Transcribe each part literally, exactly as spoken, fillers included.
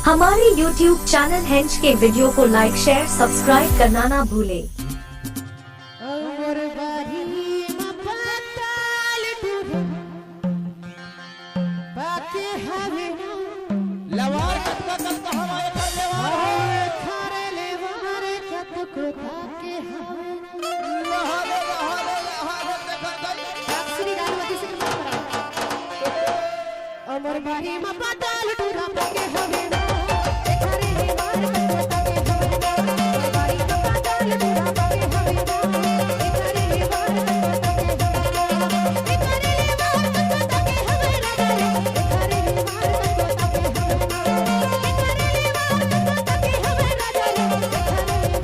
हमारे YouTube channel हेंच के वीडियो को लाइक, शेयर, सब्सक्राइब करना ना भूले। अमर बारी म पताल टूरा पाके हवे ना। लवार कतका कतका हवा एकर लेवार। हवे थारे लेवार कतको पाके हवे ना। लहा ले, लहा ले, लहा ले, देखत जाई। आप श्री राम अभिषेक मत कराओ। अमर बारी म पताल टूरा पाके हवे ना। एखरे लेवार कतको पाके हवे ना। अमर बारी म पताल टूरा पाके हवे ना। एखरे लेवार कतको पाके हवे ना।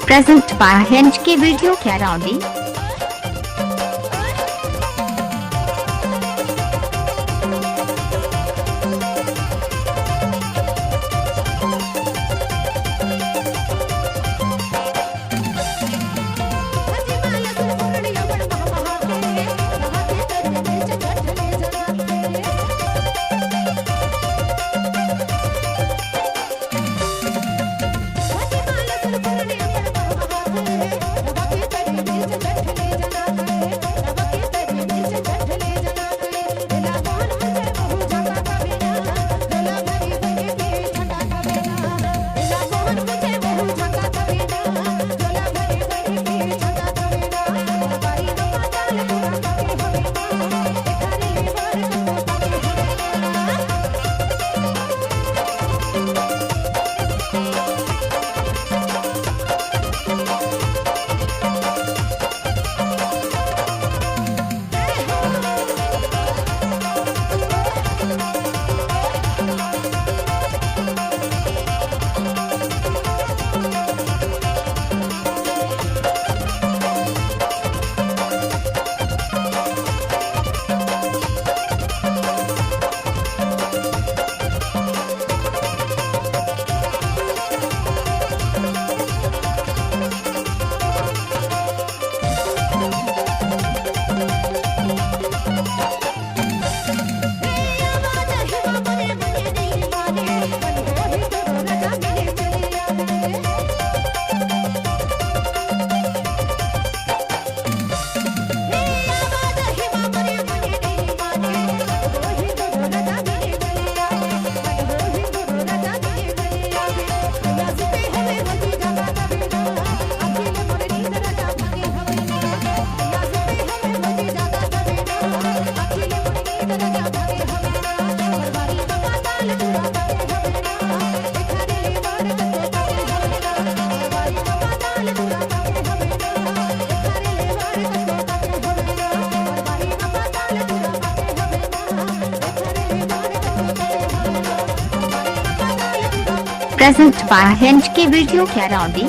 Present by Hench K Video Karaondi. Present by Hench K Video Karaondi.